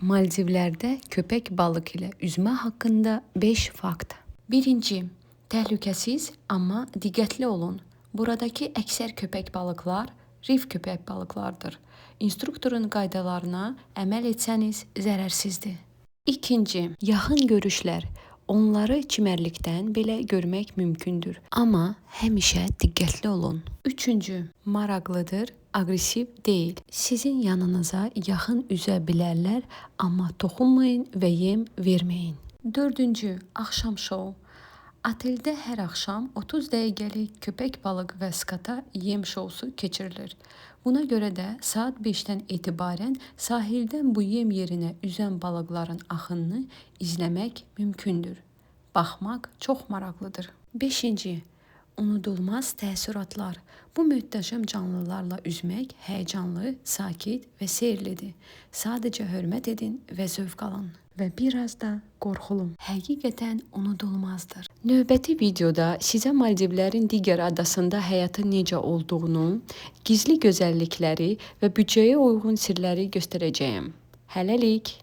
Maldivlərdə köpək balıq ilə üzmə haqqında 5 fakt. Birinci, təhlükəsiz, amma diqqətli olun. Buradakı əksər köpək balıqlar rif köpək balıqlardır. İnstruktorun qaydalarına əməl etsəniz zərərsizdir. İkinci, yaxın görüşlər. Onları çimərlikdən belə görmək mümkündür. Amma həmişə diqqətli olun. Üçüncü, maraqlıdır, aqressiv deyil. Sizin yanınıza yaxın üzə bilərlər, amma toxunmayın və yem verməyin. Dördüncü, axşam şou. Oteldə hər axşam 30 dəqiqəlik köpək balıq və skata yem şousu keçirilir. Buna görə də saat 5-dən etibarən sahildən bu yem yerinə üzən balıqların axınını izləmək mümkündür. Baxmaq çox maraqlıdır. 5-ci, unudulmaz təəssüratlar. Bu möhtəşəm canlılarla üzmək həyəcanlı, sakit və seyirlidir. Sadəcə hörmət edin və zövq alın. Və biraz da qorxulu. Həqiqətən unudulmazdır. Növbəti videoda sizə Maldivlərin digər adasında həyatın necə olduğunu, gizli gözəllikləri və büdcəyə uyğun sirləri göstərəcəyəm. Hələlik.